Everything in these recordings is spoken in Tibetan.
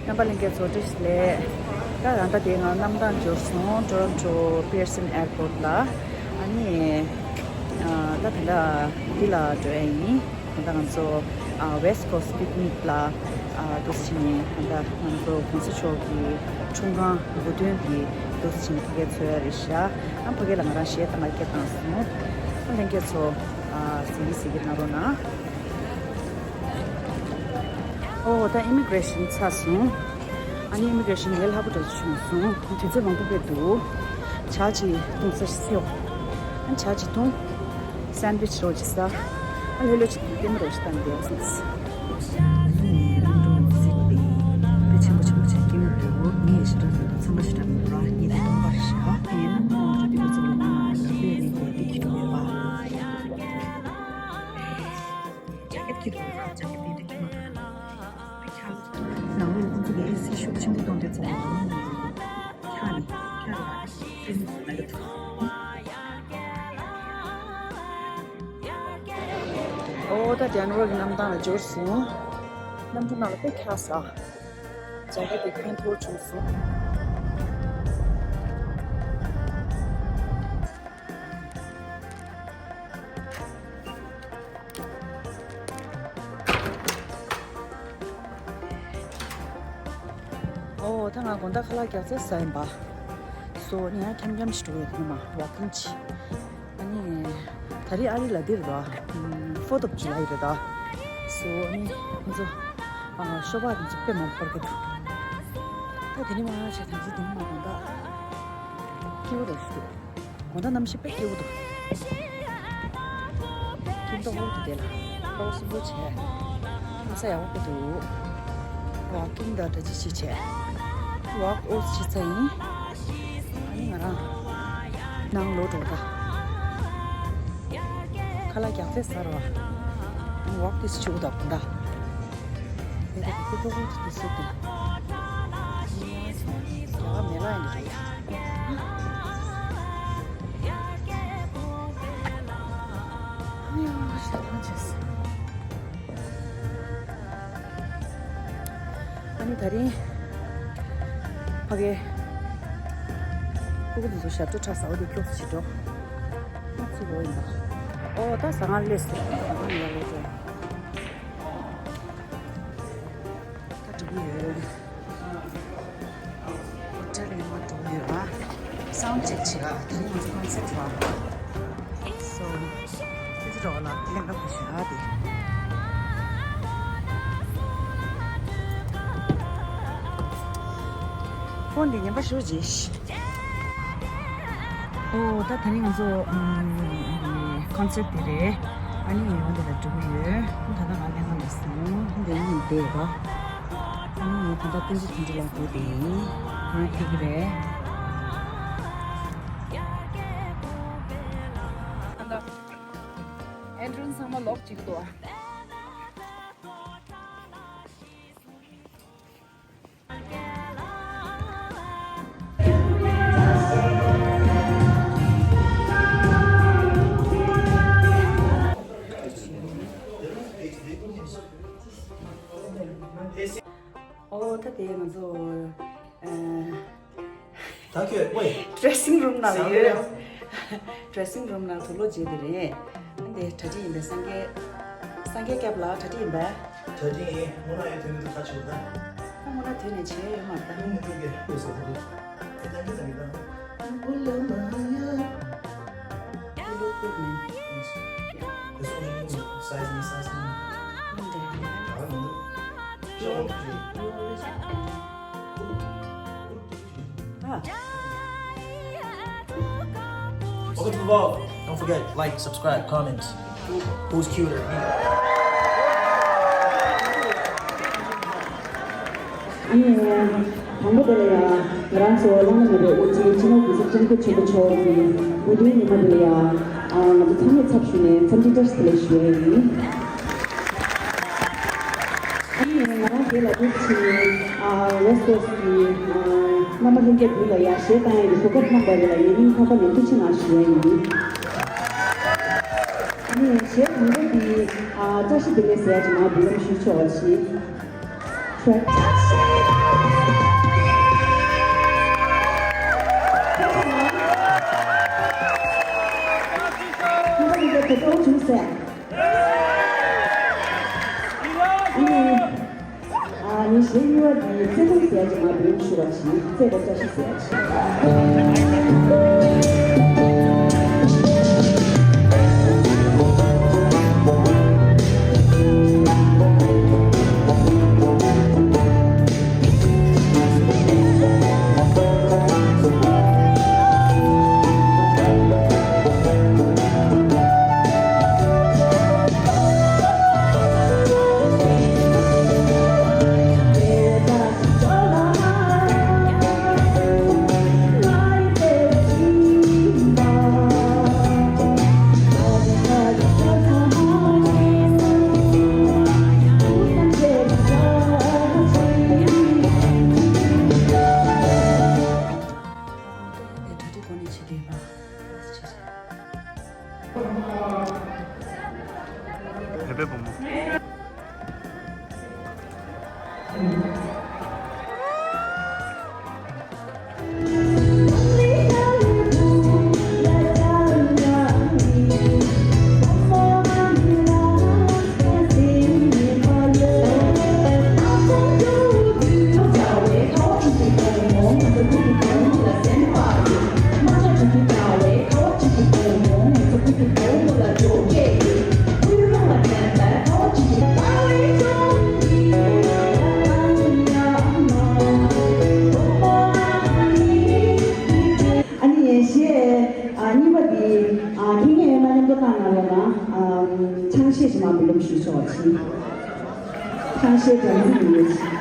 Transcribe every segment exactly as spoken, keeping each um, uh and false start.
རྣམ་པ་ལྷན་རྒྱས་ཚོ་བཀྲ་ཤིས་བདེ་ལེགས། ད་ད་ལྟ་དེ་ང་གནམ་ཐང་འབྱོར་སོང་། Toronto Pearson Airport ལ། ཨ་ནི་ཨ་ད་དེ་འདྲ་འདི་ལ་འགྲོ་ཡ་ཡིན། ད་ལྟ་ང་ཚོ་ཨ་West Coast Picnic ལ་ཨ་འདུག་སེ་བྱས་ནས། ད་ལྟ་ང་ཚོ་གོང་ས་མཆོག་གི་འཁྲུངས་སྐར་འགོ་སྟོན་འདི་འདུག་སེ་བྱས་ནས་ཕ་གིར་འཚོགས་ཡ་རེད་ཤག་ཨ་ཕ་གི་ལ་ང་རང་གཞས་བཏང་ག་སྐད་བཏང་སོང་། ཨ་ལྷན་རྒྱས་ཚོ་ཨ་གཟིགས་གཟིགས་གནང་རོགས་གནང་། ཨོ་ད་Immigration ཚར་སོང་། ཨ་ནི་Immigration ལས་སླ་པོ་འདྲ་བྱུང་སོང་། དུས་ཚོད་མང་པོ་ཕེབས་འདུག་ཇ་ཅིག་འཐུང་ས་ཤོག་ཨ་ཇ་ཅིག་འཐུང་། Sandwich རོ་ཅིག་ཟ། ཨ་ལྷོད་ལྷོད་ཅིག་ལྟད་མོ་རོ་ཞིག་བལྟ་ནས་བསྡད་ཡོད་སོང་། དེ་ཆེན་པོ་ཆེན་པོ་བྱས་སྐྱེ་མེད་འདུག་ངས་ཞེ་དྲག་མི་འདུག་ཚང་མ་ཞེ་དྲག་མི་འདུག་ར། གཉིས་དང་སྟོང་པར་བཞག་ཨ་ཡིན་ན་ཁོང་ཚོ་དེ་ཚོ་ཚོ་ལ་ཉིན་མ་ཞིག་ལས་ནས་དེ་ཁྱི་འགྲོ་བས་པ། ཇ་ཀེད་ཁྱི་འགྲོ་བས་པ། ཇ་ཀེད་དེ་དེ་ཁྱི་མ་འགྲོ་བས་པ། ནང་ལོགས་ཁོང་ཚོ་གི་ཨེ་སི་ཤུགས་ཆེན་པོ་གཏོང་དུས་ཙམ་པ་ནང་ལོགས་ནས་འཁྱག་ནས་འཁྱག་ལ་ཨེ་སི་ལ་ཡོད། ཨོ་ད་ཌེན་ཝར་གྱི་གནམ་ཐང་ལ་འབྱོར་སོང་། གནམ་གྲུ་ནང་ལ་དཔེ་འཁྱག་ས། ཇ་ཀེད་དེ་གྱོན་ཐུབ་བྱུང་སོང་། ཨོ་ད་ང་དགོང་དག་ཁ་ལག་རྒྱགས་ཚད་ཟ་ཡིན་པ། སོ་ནི་ཡང་འཁྱམ་འཁྱམ་ཞིག་འགྲོ་ཡོད་ནི་མ་ཝོག་ཀིང་ཅིག་ཨ་ནི་ད་རེས་ཨ་རི་ལ་འདིར་ར་ཧྥོར་ཐི་ཨོཕ་ཇུ་ལའི་རེད་ད། སོ་ཨ་ནི་ཁོང་ཚོ་ཨ་ཤོ་སྦག་དེ་ཚོ་དཔེ་མང་པོ་འཁོར་གི་འདུག་ད་དེ་ནི་མ་བྱས་ཐམས་ཅད་དེ་ནི་མ་དགོང་དག་སྐྱིད་པོ་རེད་ཞུ། དགོང་དག་གནམ་གཤིས་དཔེ་སྐྱིད་པོ་འདུག་སྐྱིད་མདོག་ཁ་པོ་འདུག་དེ་ལ་ཁ་པོ་སིམ་པོ་བྱས། ཁ་ས་ཡག་པོ་འདུག་ཝོག་ཀིང་དང་འདྲ་ཅི་ཅི་བྱས། ཝོག་ཨོས་བྱེད་ཚར་ཡིན། ཨ་ནི་ང་རང་ནང་ལོག་འགྲོ་ད། ཁ་ལག་རྒྱགས་ཚད་ཟ་རོགས། ཝོག་ཏིས་བྱེད་དགོས་ད་དགོང་དག་དེ་ལ་ཁུ་ཐོག་ཁུ་ཐོག་ཏུ་སུ་དང་། རྒྱ་གར་མེ་ལ་ཡང་འདི་རེད། ཨ་ནི་ཨ་ཞེ་ཐང་ཆེ་སོང་། ཨ་ནི་ད་རིང་ཕ་གི་ཕྲུ་གུ་འདི་ཚོ་ཞབས་བྲོ་འཁྲབ་ས་འོ་དེ་ཁྱོགས་སུ་ཕྱིན་འགྲོ། ཨ་ཚུར་འགྲོ་ཡིན་པ། ཨོ་ད་ཟ་ཁང་སླེབས་སོང་། ད་ང་ཡར་ལོག་འགྲོ། ད་འགྲོ་གི་ཡོད། ཧོ་ཊེལ་ཡོད་མ་འགྲོ་གི་ཡོད་པ། སའུན་ཌི་ཅེག་བྱེད་ག་ད་རིང་ང་ཚོ་ཀོན་སར་ཊི་བ། སོ། ཙི་ཙི་འགྲོ་བ་ལ་ལེན་ལ་བ་ཞུ་ཨ་དེ། ཧོན་འདི་ཉན་པ་ཞུ་རྗེས། ཨོ་ད་ད་ནི་ང་ཚོ་ཨམ་ཀོན་སར་ཊི་དེ་རེད། ཨ་ནི་ཡོང་དེ་ལ་འགྲོ་གི་ཡོད། ད་ལྟ་ང་ལྷན་ཁང་ལ་སོང་། འདི་ནི་བསྡད་པ། ཨ་ནི་ད་ལྟ་ཏིན་ཇི་ཐུང་ཇི་ལ་འགྲོ་དེ་ཡིན། ང་ཐེག་གི་རེད། ཨེན་ཊྲན་སི་ཚང་མ་ལོག་བྱེད་ཀྱི་འདུག་ཨ། ཨོ་ད་དེ་ང་ཚོ་ཨ། ད་ཁྱོད་ཝེ། ཌི་རེ་སིང་རུམ་ནང་ལ་ཡོད། ཌི་རེ་སིང་རུམ་ནང་དུག་ལོག་བརྗེས་དེ་རེད། འདི་གྲ་སྒྲིག་ཡིན་པས། སངས་རྒྱས། སངས་རྒྱས་སྐྱབས་ལགས་གྲ་སྒྲིག་ཡིན་པས། གྲ་སྒྲིག་ཡིན། སྔོན་ལ་ཡོད་དོན་མི་འདུག་ཁ་ཆུ་ད། ད་སྔོན་ལ་དོན་ནས་བྱས་ཡོད་མ་རེད་ད། ཁྱོད་མི་འདུག་གི་ཡོད་ཟེར་དེ་རེད། ཨེ་ད་གི་ད་གི་ད། You look good, man. Thanks. Yeah. This one is size me, size me. ཁྱོད་མི་འདུག་ཁྱོད་མི་འདུག་ཨ། Okay, people, don't forget, like, subscribe, comment. Who's cuter, me? ཨ་ནི་དང་པོ་དེ་ལ་ཡང་ང་རང་ཚོ་བླ་ན་མེད་པའི་དབུ་ཁྲིད་སྤྱི་ནོར་གོང་ས་སྐྱབས་མགོན་ཆེན་པོ་མཆོག་གི་དབུ་འདུའི་ཉི་མ་དེ་ལ་ཡང་ང་ཚོ་ཚང་མས་ཚབ་ཞུས་ནས་འཚམས་འདྲི་བཀྲ་ཤིས་བདེ་ལེགས་ཞུ་ཡ་ཡིན། ཨ་ནི་ང་རང་དེ་ལ་འདུག་ཕྱིན་ནས་ཨ་West Coast གི་ཨ་རྣམ་པ་ལྷན་རྒྱས་འདི་ལ་ཡ་གཞས་བཏང་ཡས་ཀྱི་གོ་སྐབས་གནང་བ་རེད་ལ། ཡིན་ནའི་ཕ་ཁ་ནས་ཐུགས་རྗེ་གནང་ཞུ་ཡ་ཡིན། ཨ་ནི་གཞས་དང་པོ་འདི་ཨ་བཀྲ་ཤིས་བདེ་ལེགས་ཟེར་ཡ་ཅིག་མར་འབུལ་ལམ་ཞུས་ཆོག་པ་ཞིག Track. ཨ་ནི། ཨ་ནི་གཞས་གཉིས་པ་འདི་བརྩེ་དུང་ཟེར་ཡ་ཅིག་ང་བོད་ཡིག་ཞུ་བ་ཞིག་བརྩེ་དང་བཀྲ་ཤིས་ཟེར་ཡ་ཅིག་བོད་པའི་བུ་མོ། ཨ་ནི་གཞས་ཨ་གཉིས་པ་འདི་ཨ་མཁྱེན་མཁན་ཡོད་ན་མཉམ་དུ་བཏང་གནང་རོགས་གནང་། ཨ་ཆང་གཞས་ཅིག་མར་འབུལ་ལམ་ཞུས་ཆོག་པ་ཅིག་ཆང་གཞས་སྒྲ་འཛིན་ཡོད་ཅིག་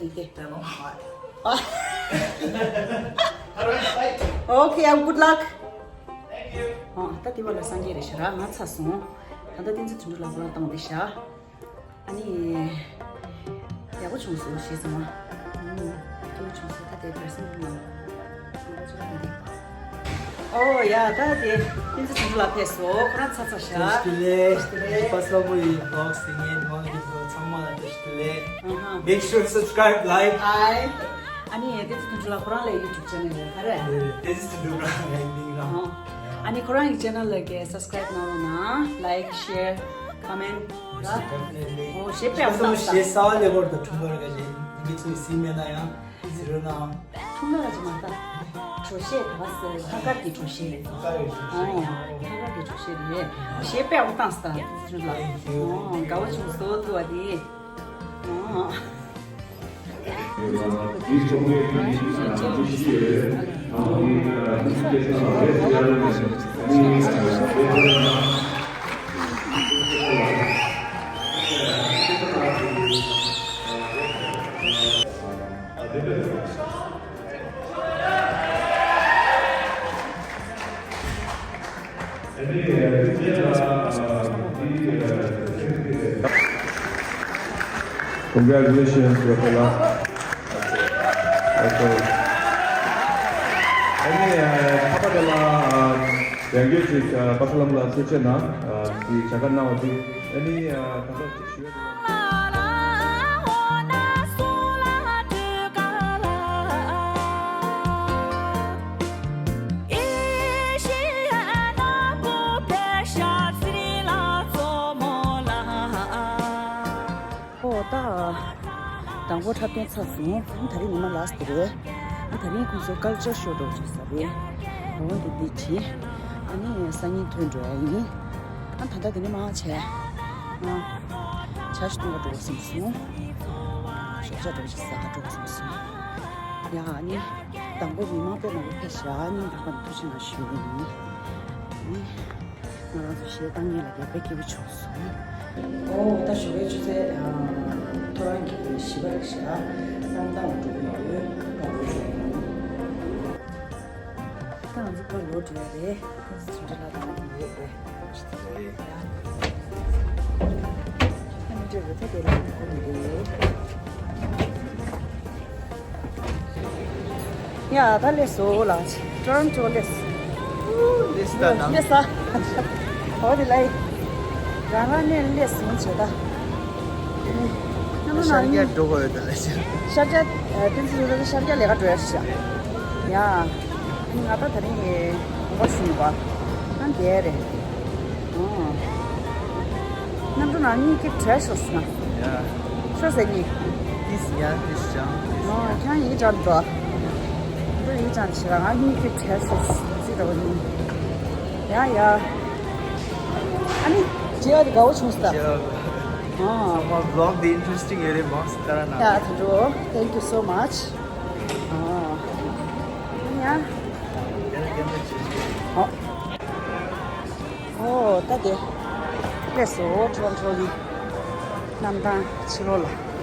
རིག་སྟེ། Damn, I'm hot. How do I fight? Okay, um, good luck. Thank you. ཨ། ད་དེ་བ་ལ་སངས་རྒྱས་རེད་ཤག་ར། ང་ཚ་སོང་། ད་ལྟ་བསྟན་འཛིན་དོན་གྲུབ་ལགས་ཁོ་རང་བཏང་བསྡད་ཤག་ཨ་ནི། ཡག་པོ་བྱུང་སོང་ཞེས་ཟེར་བ། ཨུམ། སྐྱིད་པོ་བྱུང་སོང་། ད་དེ་པར་སེན་ཊི་ནང་། ཨོ་ཡ། ད་དེ་བསྟན་འཛིན་དོན་གྲུབ་ལགས་ཕེབས་སོང་། ཁོ་རང་ཚ་ཚ་ཤག་བཀྲ་ཤིས་བདེ་ལེགས། བཀྲ་ཤིས་བདེ་ལེགས། པ་སློབ་བུ་ཡི་བི་ལོག་གཟིགས་མཁན་ནོར་གྱི་བུ་ཚང་མ་ལ་བཀྲ་ཤིས་བདེ་ལེགས། ཨ་ཧ། Make sure to subscribe, like. ཨ་ནི་བསྟན་འཛིན་དོན་གྲུབ་ལགས་ཁོ་རང་ལ་ཡུ་ཊུབ་ཆེ་ནལ་ཡོད་ག་རེ། བསྟན་འཛིན་དོན་གྲུབ་རང་ཡིན་རང་། ཨ་ནི་ཁོ་རང་གི་ཆེ་ནལ་ལ་གི་སབ་སི་ཀ་རེབ་གནང་རོགས་གནང་། ལའིཀ་ཤེར་ཀོ་མེན་ཊི་ར། Definitely. ཨོ་ཞེས་པའི་ཨོ་ཏང་ས། ཞེས་ས་བ་ལེ་བོར་དུ་ཁྲུང་གར་ག་ཞེས་ངེད་ཚོའི་སི་མེད་ན་ཡང་ཟེར་རོགས་གནང་། ཁྲུང་གར་ག་ཅི་མ་ད། གྲོ་ཞེས་ག་བ་ཟེར། ཐང་གར་གྱི་གྲོ་ཞེས་རེད། ཐང་གར་གྱི་གྲོ་ཞེས། ཨོ་ཐང་གར་གྱི་གྲོ་ཞེས་རེད། ཞེས་པའི་ཨོ་ཏང་ས་ད་ཁྲུང་ལ། Thank you. ཨོ་དགའ་བོ་བྱུང་སོང་། ཐུག་པ་དེ། ཨོ། Congratulations, Rafaela. ཨ་ནི་ཁ་པར་དེ་ལ་ཡང་བསྐྱར་ཅིག་པ་ས་ལམ་ལ་ཐུགས་རྗེ་གནང་། འདི་བྱ་དགའ་གནང་བ་འདི། ཨ་ནི་ད་ལྟ་ཅིག་ཞུ་ཡ་འདུག་ཨོ་ད། དང་པོ་འཁྲབ་སྟོན་ཚར་སོང་། ད་རིང་ཉི་མ་ལ་སི་ཊི་རེད། ད་རིང་ཁོང་ཚོ་ཀལ་ཅར་ཤོ་འགྲོ་བཅུག་ས་རེད། འོ་འདི་འདི་བྱེད། ཨ་ནི་སང་ཉིན་ཐོན་འགྲོ་ཡ་ཡིན། ཨ་ད་ལྟ་འདི་ནས་མར་བྱས། ཨ། ཇ་ཞིག་འཐུང་ག་འགྲོ་བསམ་སོང་། ཞོགས་ཇ་འགྲོ་ཞིག་ཟ་ག་འགྲོ་བསམ་སོང་། ཡ་ཨ་ནི། དང་པོ་མི་མང་དཔེ་མང་པོ་ཕེབས་ཤག་ཨ་ནི་ད་བར་ཐུགས་རྗེ་གནང་ཞུ་ཡ་ཡིན། ཨ་ནི། ང་རང་ཚོ་གཞས་བཏང་མཁན་ལ་དགའ་པོ་སྐྱིད་པོ་བྱུང་སོང་། ཨོ་ད་ཞོགས་པའི་ཆུ་ཚོད་ཨ་ཐོ་རངས་ཀྱི་བཞི་པ་རེད་ཤག་གནམ་ཐང་འགྲོ་གི་ཡོད། ད་ལོ་འགྲོ་གི་ཡོད། ད་ང་ཚོ་ད་ལོ་འགྲོ་ཡ་རེད། ཁོང་ཚོ་དེ་འདྲ་ལ་ད་ང་ཡོད་རེད། ཨ་ནི་འདྲ་རེད། ད་དེ་ལ་ཁོ་མི་རེད། ཡ་ད་སླེབས་སོང་ལགས། ཊོ་རོན་ཊོ་སླེབས་སོང་། སླེབས་ས་ན། སླེབས་ས། འོ་དེ་ལ་ཡི། རང་རང་ནས་སླེབས་སོང་བྱས་ད། ཤར་རྒྱག་འགྲོ་དགོས་ཡོད་ད་ལ་ཤར། ཤར་རྒྱག་བསྟན་འཛིན་ཡོད་ད་ཤར་རྒྱག་ལས་ཀ་འགྲོ་ཡ་ཤག་ཡ། ང་ད་ད་རིང་ངའི་གོམ་པ་ཞུ་ཡིན་པ། ཨ་འདས་རེད། ཨོ། གནམ་གྲུ་ནང་གཉིད་སྐྱིད་བྲལ་ཤོག་ཟེར་ན། ཡ། ཤོག་ཟེར་གཉིད། ཏིས་ཡ་ཏིས་ཅང་ཏིས། ཨོ་ཁྱང་ཡིག་ཀྲང་འགྲོ། འགྲོ་ཡིག་ཀྲང་བྱེད་ར་ང་གཉིད་སྐྱིད་བྲལ་ཤོག་ཟེར་ཟེར་ར་བ་ནི། ཡ་ཡ། ཨ་ནི་བྱེད་ཡ་དེ་དགའ་བོ་བྱུང་སོང་ད། ཨོ། ཚང་མ་བི་ལོག་འདི་ཨིན་ཊི་རེ་སི་ཊིང་ཡོད་རེད། མང་སེ་ལྟ་ར་གནང་། ཡ་དེ་འགྲོ། Thank you so much. ཨོ། ཡ། ཨོ། ཨོ་ད་དེ། སླེབས་སོང་ཊོ་རོན་ཊོ་གི་གནམ་ཐང་ཕྱི་ལོགས་ལ།